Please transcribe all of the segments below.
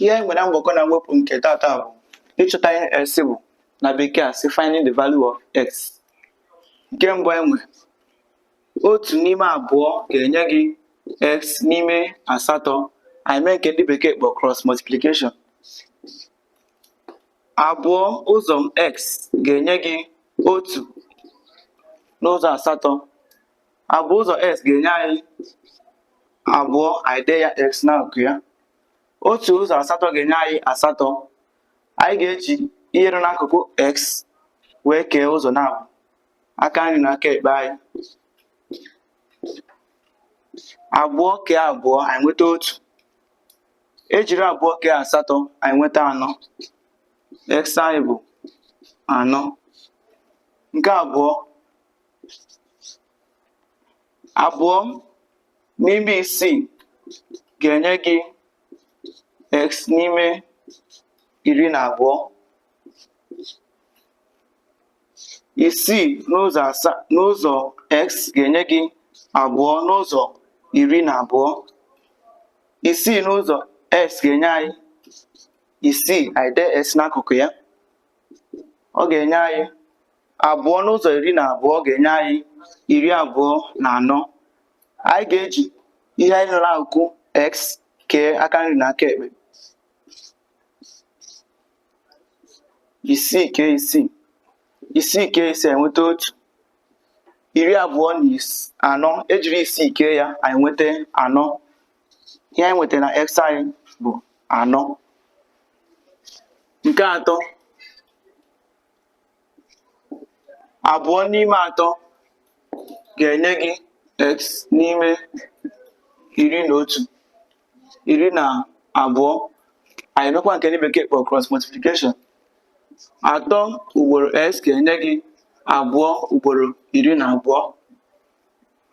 Ihe anyị nwere na mgbakọ na mwepụ nke tata bụ ịchọta ihe x bụ, na bekee asị finding the value of x. Nke mbụ anyị nwere, otu n'ime abụọ ga-enye gị x n'ime asatọ. Anyị mee nke ndị bekee kpọ cross multiplication. Abụọ ụzọ x ga-enye gị otu n'ụzọ asatọ. Abụọ ụzọ x ga-enye anyị abụọ, anyị dee ya x n'akụkụ ya. Otu ụzọ asatọ ga-enye anyị asatọ. Anyị ga-eji ihe nọ n'akụkụ x wee kee ụzọ naabọ, aka nri na aka ekpe anyị. Abụọ kee abụọ, anyị nweta otu. Ejiri abụọ kee asatọ, anyị nweta anọ. X anyị bụ anọ. Nke abụọ, abụọ n'ime isii ga-enye gị x n'ime 12. Isii n'ụzọ n'ụzọ x ga-enye gị abụọ n'ụzọ 12. Isii n'ụzọ x ga-enye anyị isii, anyị dee x n'akụkụ ya. Ọ ga-enye anyị abụọ n'ụzọ 12 ga-enye anyị 24. Anyị ga-eji ihe anyị nọ n'akụkụ x kee aka nri na aka ekpe. Isii kee isii, isii kee isii, anyị nweta otu. 24, ejiri isii kee ya, anyị nweta anọ. Ihe anyị nwetara na x anyị bụ anọ. Nke atọ, abụọ n'ime atọ ga-enye gị x n'ime 11, 12. Anyị emekwa nke ndị bekee kpọrọ cross multiplication. Atọ ugboro x ga-enye gị abụọ ugboro 12.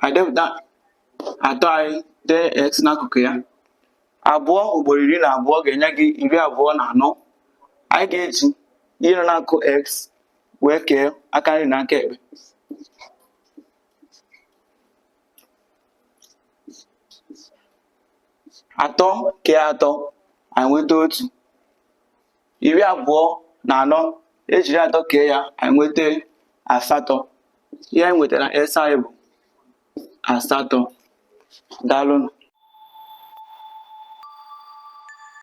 Anyị depụta atọ anyị, dee x n'akụkụ ya. Abụọ ugboro 12 ga-enye gị 24. Anyị ga-eji ihe nọ n'akụkụ x wee kee aka nri na aka ekpe. Atọ kee atọ, anyị nweta otu. 24, ejiri atọ kee ya, anyị nweta asatọ. Ihe anyị nwetara x anyị bụ asatọ. Daalụnụ.